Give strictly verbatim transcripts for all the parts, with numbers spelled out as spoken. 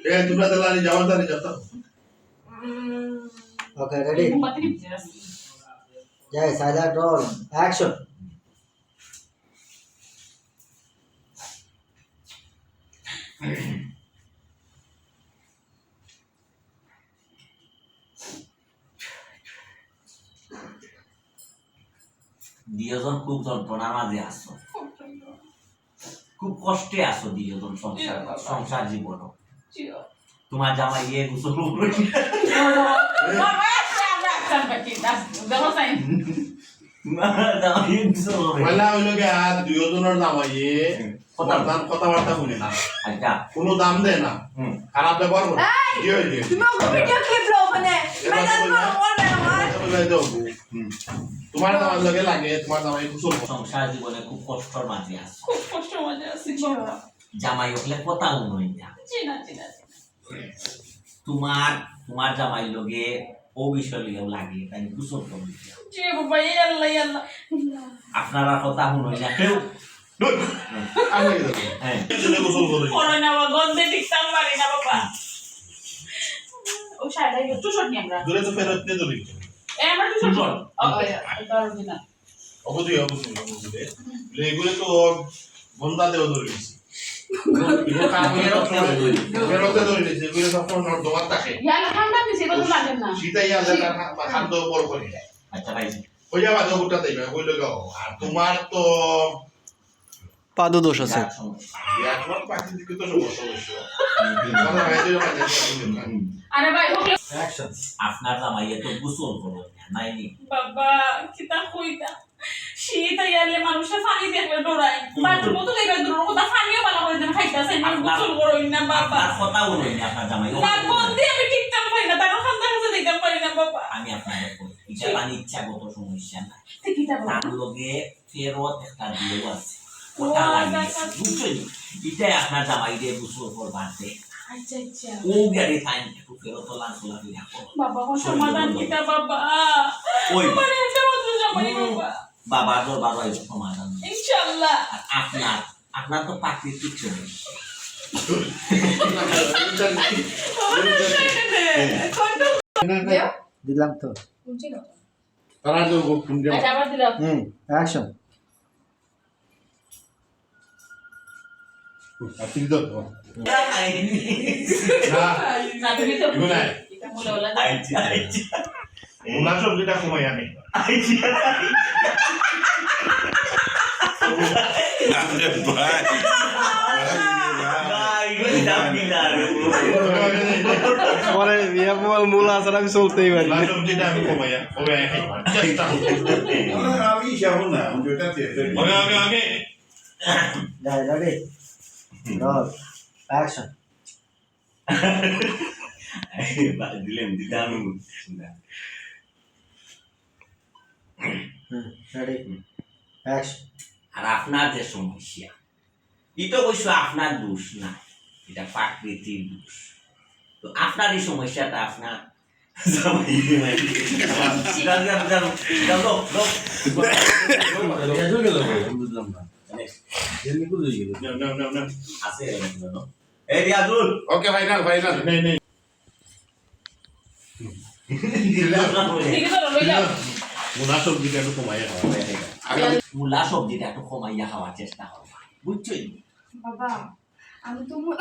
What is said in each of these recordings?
এ, তোমরা তাহলে আনি যাও, তাহলে যাও, তাও। Okay, ready? মোমবাতি নিবি যে আছে। যাই, silent roll, action. দুইজন খুব যন্ত্রণার মাঝে আছো, খুব কষ্টে আছো দুইজন সংসার, জি বাবা। সংসার জীবনও। জি বাবা। তোমার জামাইয়ে গোসল করে। বাবা, আচ্ছা, আমরা একদম বাকি, দেখো সাইন। তোমার জামাইয়ে গোসল করে। পয়লা অইলো গিয়া দুইজনর জামাইয়ে হুম। কথা কথাবার্তা হুনে না। আচ্ছা। কোনো দাম দেয় না। হুম। খারাপ ব্যবহার করে। এই, জি, জি। তুমি ওকে ভিডিও ক্লিপ লও ওখানে। এবার মেজাজ তুমি গরম করবে আমার। এবার তুমি যাও। হুম। তোমার জামাই লগে লাগে, তোমার জামাই গোসল করে। সংসার জীবনে খুব কষ্টর মাঝে আছো। খুব কষ্টর মাঝে আছি, বাবা। জামাই অকলে কথা হুনইন না। জি না, জি না, জি না। তোমার, তোমার জামাই লগে ও বিষয় লইয়াও লাগে, তাই গোসল করে দিতে। জি বাবা, ইয়া আল্লাহ, ইয়া আল্লাহ। আপনারা কথা হুনইন না কেউ। ধুর, আমি কি জানি? হ্যাঁ। এই জন্য গোসল করে। করো না বাবা, গন্ধে টিকতাম পারি না বাবা। ও সাইডে একটু সর নি আমরা। দূরে তো ফেরত নিয়ে দূরে। এ, আমরা একটু সর। সর। ওকে, এটা আর দিনা। অবশ্যই, অবশ্যই, অবশ্যই। এগুলো তো বন্ধা দেওয়া ধরে গেছে। এগুলো কাম করে ফেরতে ধরে গেছে, এগুলো সব সময় নর্দমার থাকে। ইয়ালা ঠান্ডা দিছে, এগুলো তো লাগে না। শীতে ইয়ালা শীত। ঠান্ডা, ঠান্ডা বড় করে। আচ্ছা, ভাই। ওই যে আমাদের ওটা দেখবে, ওই লোক। আর তোমার তো পাদদোষ আছে। বিরাট সমস্যা। বিরাট বড় প্রাকৃতিক তো সমস্যা অবশ্য। আরে ভাই, হোক। Action. আপনার জামাইয়ে তো গোসল করে না, নাইনি? বাবা, কিতা কইতা? শীত আইয়ালে মানুষে পানি দেখলে ডরায়। হুম। বাথরুমও তো যাইবার দূরর কথা, পানিও ভালা করে দেন খাইতাছে, আমি আপনার, গোসল করইন না, বাবা। আপনার কথা হুনইন না, আপনার জামাই। না, গন্ধে আমি টিকতাম পারি না, তার খান্দার কাছে যাইতাম পারি না, বাবা। আমি আপনারে কই, এটা জি। তার ইচ্ছাগত সমস্যা না। তো কিতা বাবা? তার লগে ফেরত একটা দিয়েও আছে। ও, কথা আচ্ছা, লাগিয়েছে, আচ্ছা। বুঝছইন? ইটাই আপনার জামাইরে গোসল করবার দে। আচ্ছা, আচ্ছা। ও গাড়ি টাইম একটু ফেরত লান চলাফেরা করো। বাবা, ও সমাধান কিতা বাবা? ওই। আমার একটা মাত্র জামাই হুম। বাবা। বাবা, তোর বাবা এই সমাধান। ইনশাআল্লাহ। আর আপনার, আপনার তো প্রাকৃতিক সমস্যা। বাবা, না, না, না, না। Control। দিলাম তো। বুঝছি না। তারা তো ও কোন দেওয়া? আচ্ছা, আবার দিলাম। হুম, action. আপনি তো না। না, তুমি তো এগুলো নাই। এটা বলে ওলা দাও। আচ্ছা, আচ্ছা। ওনার সব যেটা সময় আমি। আচ্ছা। আরে ভাই। ভাই, এগুলো দাম কি দাম? পরে বিয়া বল মূল আসার আমি চলতেই পারি না। ওনার সব যেটা আমি কমাইয়া, কমাইয়া খাই। চেষ্টা করবো। আমি যাবো না, আমি ওটা চেষ্টা করি। ওকে, ওকে, ওকে। যাই, যাবি? Roll, action. বাদ দিলাম, দিতাম না। হুম, ready? Action. আর আপনার যে সমস্যা, ই তো অবশ্য আপনার দোষ না, এটা প্রাকৃতিক দোষ। তো আপনার এই সমস্যাটা আপনার জামাই নিয়ে যাও, যাও, যাও, যাও, যাও। বুঝলাম না। Next. এমনি করে হয়ে গেল। No, no, no, no. আছে, no, no. এই রিয়াজুল। Okay, final, final. নেই, নেই। মুলা সবজিটা একটু কমাইয়া খাওয়া। মুলা সবজিটা একটু কমাইয়া খাওয়ার চেষ্টা করবা, বুঝছো? বাবা, আমি তো মু-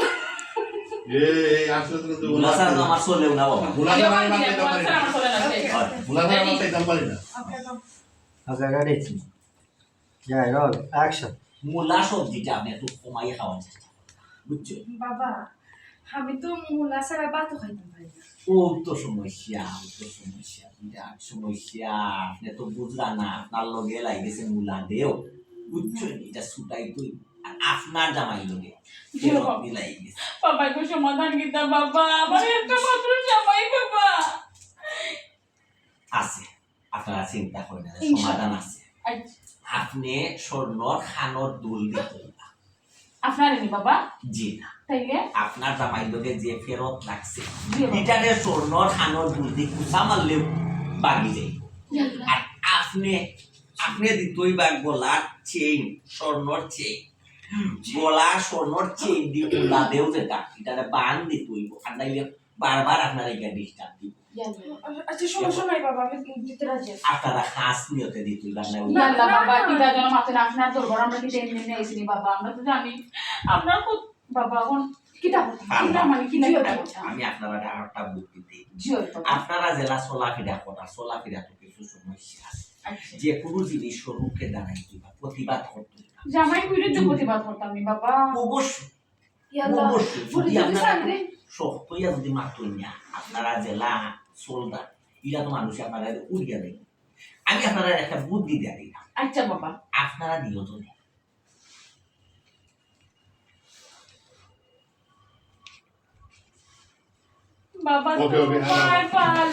এ, এ, আসলে তো মুলা ছাড়া তো আমার চলেও না বাবা। মুলা ছাড়া আমি বাঁচতে পারি না। মুলা ছাড়া বাঁচতে পারি না। Okay, ready? যাই, roll, action. মুলা সবজিটা আপনি একটু কমাই খাওয়ার চেষ্টা করবেন, বুঝছো? বাবা, আমি তো মুলা ছাড়া ভাতও খাইতাম পারি না। ও তো সমস্যা, ও তো সমস্যা, বিরাট সমস্যা। আপনি তো বুঝলা না, আপনার লগে লাগি গেছে মুলা দেও, বুঝছো? এটা ছুটাই তুই, আর আপনার জামাই লগে জি বাবা। ফেরত মিলাই গেছে। বাবা, একটু সমাধান কিতা বাবা? আমার একটা মাত্র জামাই বাবা। আছে। আপনারা চিন্তা করেন না, ইনশাআল্লাহ। সমাধান আছে। আচ্ছা। আপনি স্বর্ণর খানোর দুল দিতে হইবা। আপনারে নি বাবা? জি না। তাইলে? আপনার জামাইর লগে যে ফেরত লাগছে, জি বাবা। ইটারে স্বর্ণর খানোর দুল দি কুচা মারলেও ভাগি যাইব। জি আল্লাহ। আর আপনি, আপনি দিতে হইবা গলার চেইন, স্বর্ণর চেইন। গলা স্বর্ণর চেইন দি উল্লা দেও যেটা, ইটারে বান দিতে অইবো, আর নাইলে বারবার আপনারে ইটা ডিস্টার্ব দিবো। আচ্ছা, সমস্যা নাই বাবা, আমি দিতে রাজি আছি। আপনারা খাস নিয়তে দিতে অইবো, আর নাইলে ইয়া আল্লাহ বাবা, কিতা যেন মাতে না, আপনার দরবার আমরা কিতা এমনি এমনি আইছি নি বাবা, আমরা তো জানি আপনার খুব বাবা, এখন কিতা কথা? কিতা মানে, কিতা, কিতা কথা? আমি আপনারারে আরেকটা বুদ্ধি দেই। জি, ওই কথা। আপনারা যেলা চলাফিরা করা, চলাফিরা তো কিছু সমস্যা আছে। আচ্ছা। যে কোনো জিনিস স্বরূপকে দাঁড়াই দিবা, প্রতিবাদ করতে অইবো। জামাই কইলে তো প্রতিবাদ করতাম নি বাবা। অবশ্যই, ইয়া আল্লাহ, অবশ্যই। বলি যদি যদি আপনারা সামনে। শক্ত ইয়া যদি মাতুন না, আপনারা যেলা চলদা, ইলা তো মানুষে আপনারা উড়িয়া দেয়। আমি আপনারা একটা বুদ্ধি দিয়া দিলাম, আচ্ছা বাবা। আপনারা নিয়ত নেন। বাবা, ওকে, ওকে, হ্যাঁ, বাই বাই।